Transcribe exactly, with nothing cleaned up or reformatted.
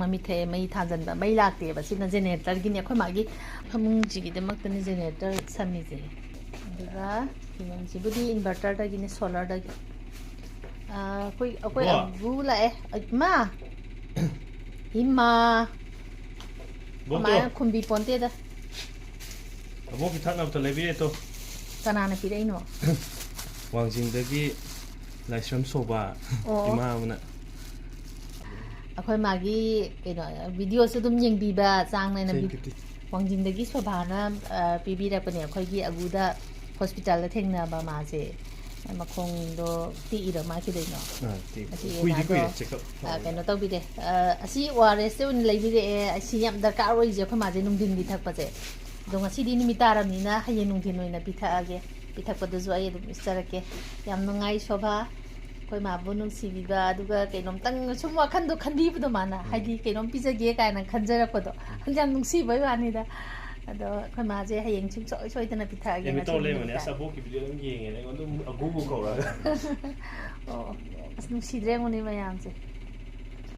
ꯃꯃꯤꯠ ꯊꯛꯑꯦ, ꯃꯩ ꯊꯥꯟꯖꯟꯕ, ꯃꯩ ꯂꯥꯛꯇꯦꯕ꯫ ꯁꯤꯅ generator ꯒꯤꯅꯦ, ꯑꯩꯈꯣꯏ ꯃꯥꯒꯤ ꯐꯃꯨꯡꯁꯤꯒꯤꯗꯃꯛꯇꯅꯤ generator ꯁꯝꯃꯤꯁꯦ꯫ ꯑꯗꯨꯒ ꯐꯤꯕꯝꯁꯤꯕꯨꯗꯤ inverter ꯗꯒꯤꯅꯦ, solar ꯗꯒꯤ꯫ ꯑꯥ, ꯑꯩꯈꯣꯏ, ꯑꯩꯈꯣꯏ ꯕꯣ꯫ ꯑꯕꯨ ꯂꯥꯛꯑꯦ꯫ ꯏꯃꯥ! ꯏꯃꯥ! ꯕꯣꯛꯇꯣ꯫ ꯀꯃꯥꯏꯅ ꯈꯨꯝꯕꯤ ꯄꯣꯟꯇꯦꯗ꯫ ꯑꯕꯣꯛꯀꯤ ꯊꯛꯅꯕꯇ ꯂꯩꯕꯤꯔꯦ ꯇꯣ꯫ ꯀꯅꯥꯅ ꯄꯤꯔꯛꯏꯅꯣ? ꯋꯥꯡꯖꯤꯡꯗꯒꯤ ꯂꯥꯏꯁ꯭ꯔꯝ ꯁꯣꯕꯥ ꯑꯣ꯫ ꯏꯃꯥ ꯑꯃꯅ꯫ ꯑꯩꯈꯣꯏ ꯃꯥꯒꯤ ꯀꯩꯅꯣ, video ꯁꯨ ꯑꯗꯨꯝ ꯌꯦꯡꯕꯤꯕ, ꯆꯥꯡ ꯅꯥꯏꯅ ꯊꯦꯡ ꯚꯤ-, ꯀ꯭ꯌꯨ ꯇꯤ꯫ ꯋꯥꯡꯖꯤꯡꯗꯒꯤ ꯁꯣꯚꯥꯅ, ꯑ, ꯄꯤꯕꯤꯔꯛꯄꯅꯦ꯫ ꯑꯩꯈꯣꯏꯒꯤ ꯑꯒꯨꯗ hospital ꯗ ꯊꯦꯡꯅꯕ ꯃꯥꯁꯦ, ꯃꯈꯣꯡꯗꯣ ꯇꯦꯛꯏꯔ ꯃꯥ ꯀꯩꯗꯩꯅꯣ? ꯑꯥ, ꯇꯦꯛ-, ꯑꯁꯤ ꯀꯨꯏꯗꯤ ꯌꯦꯡꯉꯒ, ꯀꯨꯏꯔꯦ, check up ꯑ, ꯇꯧꯕꯗ꯫ ꯀꯩꯅꯣ ꯇꯧꯕꯤꯔꯦ꯫ ꯑ, ꯑꯁꯤ ꯑꯣ ꯑꯥꯔ ꯑꯦꯁ ꯁꯦ ꯑꯣꯏꯅ ꯂꯩꯕꯤꯔꯛꯑꯦ꯫ ꯑꯁꯤ ꯌꯥꯝ ꯗꯔꯀꯥꯔ ꯑꯣꯏꯔꯤꯁꯦ ꯑꯩꯈꯣꯏ ꯃꯥꯁꯦ ꯅꯨꯡꯊꯤꯟꯒꯤ ꯊꯛꯄꯁꯦ꯫ ꯑꯗꯣ ꯉꯁꯤꯗꯤ ꯅꯨꯃꯤꯠ ꯇꯥꯔꯕꯅꯤꯅ ꯍꯌꯦꯡ ꯅꯨꯡꯊꯤꯟ ꯑꯣꯏꯅ ꯄꯤꯊꯛꯑꯒꯦ꯫ ꯄꯤꯊꯛꯄꯗꯨꯁꯨ ꯑꯩ ꯑꯗꯨꯝ ꯏꯁꯆꯔꯛꯀꯦ꯫ ꯌꯥꯝ ꯅꯨꯡꯉꯥꯏ ꯁꯣꯚꯥ꯫ ꯑꯩꯈꯣꯏ ꯃꯥꯕꯨ ꯅꯨꯡꯁꯤꯕꯤꯕ, ꯑꯗꯨꯒ ꯀꯩꯅꯣꯝꯇꯪ ꯁꯨꯝ ꯋꯥꯈꯟꯗꯣ ꯈꯟꯕꯤꯕꯗꯣ ꯃꯥꯅ, ꯎꯝ꯫ ꯍꯥꯏꯗꯤ ꯀꯩꯅꯣꯝ ꯄꯤꯖꯒꯦ ꯀꯥꯏꯅ ꯈꯟꯖꯔꯛꯄꯗꯣ꯫ ꯎꯝ꯫ ꯌꯥꯝ ꯅꯨꯡꯁꯤꯕꯩ ꯋꯥꯅꯤꯗ꯫ ꯑꯗꯣ ꯑꯩꯈꯣꯏ ꯃꯥꯁꯦ ꯍꯌꯦꯡ ꯁꯨꯡꯁꯣꯏ ꯁꯣꯏꯗꯅ ꯄꯤꯊꯛꯑꯒꯦ ꯑꯦ, ꯃꯤ ꯉꯁꯤ ꯇꯧ ꯂꯩꯕꯅꯦ꯫ ꯅꯨꯃꯤꯠꯇ꯫ ꯑꯁ, ꯑꯕꯣꯛꯀꯤ video ꯑꯗꯨꯝ ꯌꯦꯡꯉꯦꯅꯦ꯫ ꯑꯩꯉꯣꯟꯗ ꯑꯗꯨꯝ ꯑꯒꯨꯕꯨ ꯀꯧꯔꯒ꯫ ꯑꯣ, ꯑꯁ, ꯅꯨꯡꯁꯤꯗ꯭ꯔꯦ ꯑꯩꯉꯣꯟꯗ ꯃꯌꯥꯝꯁꯦ꯫